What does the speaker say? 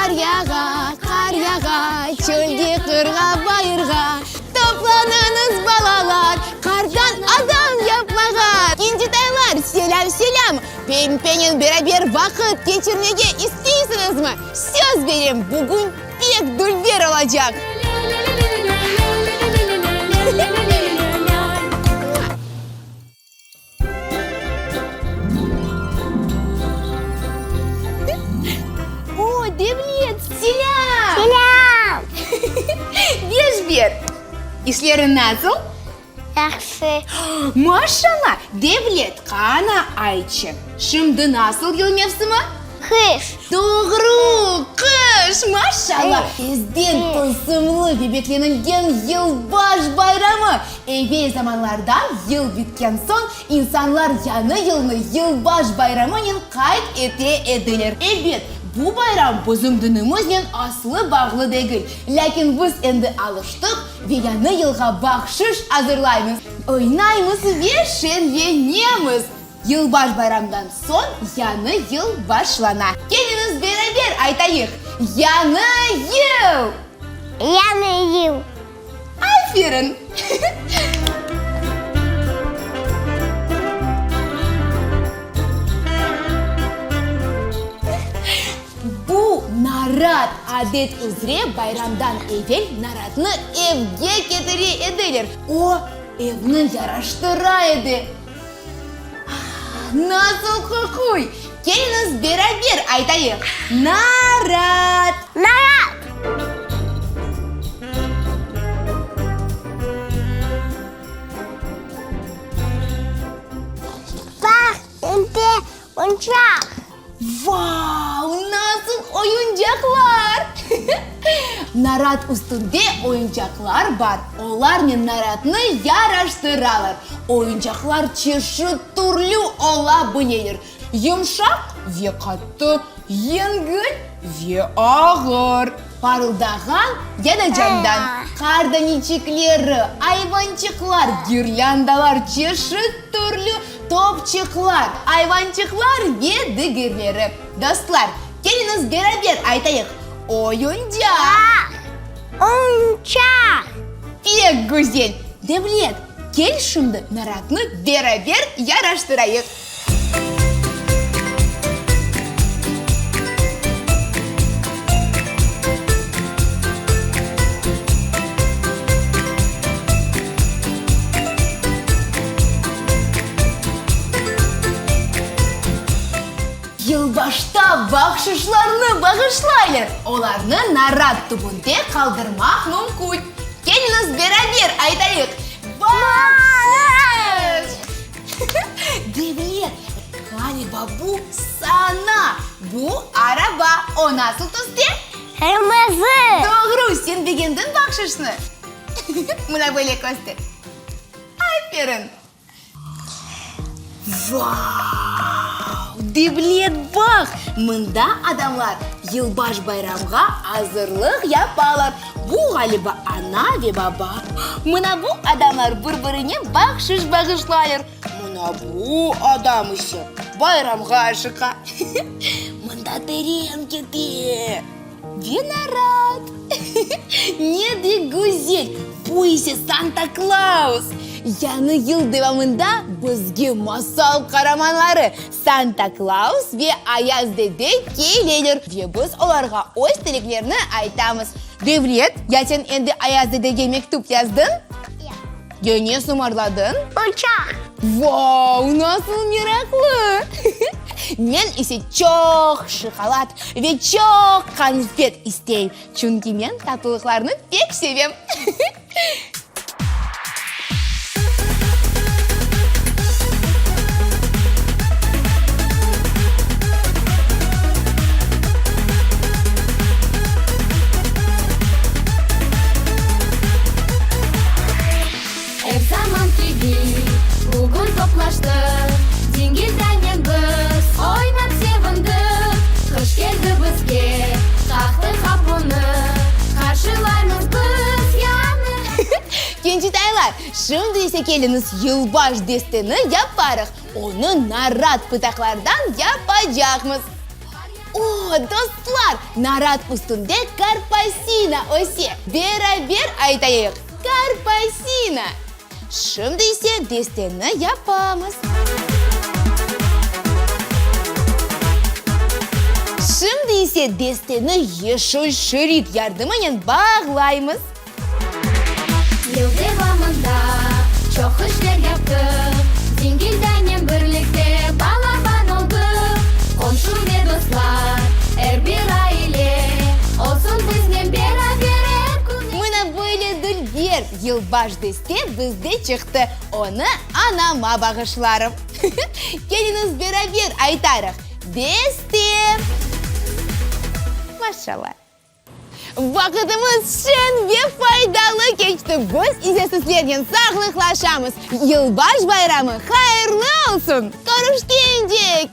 Qar yağa, qar yağa, çölge, qırğa, bayırğa. Toplanıñız, balalar, qardan adam yapmağa! Kincitaylar, selâm, selâm! Pempenen beraber vaqıt keçirmege isteysiñizmi? Söz berem, bugün pek dülber olacaq! O, Devlet, selâm! Selâm! Beş ber! İşleriñ nasıl? Yahşı. Maşallah! Devlet, qana aytçı, şimdi nasıl yıl mevsimi? Qış. Doğru, qış! Maşallah! Tezden tılsımlı ve beklenilgen Yılbaş bayramı! Evel zamanlarda yıl bitken soñ, insanlar yañı yılnı Yılbaş bayramınen qayd ete ediler. Ebet, bu bayram bizim dinimiznen aslı bağlı degil. Lâkin biz endi alıştıq ve yañı yılğa bahşış azırlaymız, oynaymız ve şenlenemiz. Yılbaş bayramdan soñ yañı yıl başlana. Keliñiz beraber aytayıq, Yañı yıl! Yañı yıl! Aferin! Bu narat adet üzre bayramdan evel naratnı evge ketire ediler. O, evni yaraştıra edi. Nasıl qoquy! Keliñiz beraber aytayıq, Narat! Narat! Baq, endi oyuncaq! Vau, nasıl oyuncaqlar! Narat üstünde oyuncaqlar bar, olarnen naratnı yaraştıralar. Oyuncaqlar çeşit türlü ola bileler, yımşaq ve qattı, yengil ve ağır, parıldağan ya da camdan. Qar daneçikleri, ayvançıqlar, girlândalar, çeşit türlü topçıqlar, ayvançıqlar ve digerleri. Dostlar, keliñiz beraber aytayıq, Oyuncaq! Oyuncaq! Pek güzel! Devlet, kel şimdi naratnı beraber yaraştırayıq. Yılbaşta bahşışlarnı bağışlaylar, olarnı narat tübünde qaldırmaq mümkün. Keliñiz beraber aytayıq, Bahşış! Devlet, ğaliba bu sana! Bu araba, o nasıl tüste? Qırmızı! Doğru, sen begendiñ bahşışnı? Mına böyle köster. Aferin! Vau! Devlet, baq, mında adamlar yılbaş bayramğa azırlıq yapalar. Bu, ğaliba, ana ve baba. Mına bu adamlar bir-birine bahşış bağışlaylar. Mına bu adam ise bayramğa aşıqa. Mında tren kete. Ve narat! Ne de güzel! Bu ise Santa Klaus! Yañı yıl devamında bizge masal qaramanları Santa Klaus ve Ayaz dede keleler ve biz olarğa öz tileklerini aytamız. Devlet, ya sen endi Ayaz dedege mektüp yazdıñ? Yoq. Ya ne sımarladıñ? Uçaq. Vau, nasıl meraqlı! Men ise çoq şokolad ve çoq qanfet isteyim, çünki men tatlılıqlarnı pek sevem. Er zaman kibi bugün toplaştıq, Dingildanen biz oynap sevindik. Qış keldi bizge, qaqtı qapunı, Qarşılaymız biz yañı. Kencitaylar, şimdi ise keliñiz yılbaş desteni yaparıq, onı narat pıtaqlardan yapacaqmız. O, dostlar, narat üstünde karpasina öse. Beraber aytayıq, Karpasina! Şimdi ise desteni yapamız. Şimdi ise desteni yeşil şerit yardımınen bağlaymız. Yıl devamında çoq işler yaptıq, Dingildanen birlikte balaban oldıq. Qomşu ve dostlar, er bir aile Olsun biznen beraber er kün. Mına böyle dülber yılbaş deste bizde çıqtı. Onı anama bağışlarım. Keliñiz beraber aytarıq, Deste! Maşallah! Vaqıtımız şeñ ve faydalı keçti, biz ise sizlernen sağlıqlaşamız. Yılbaş bayramı hayırlı olsun! Körüşkencek!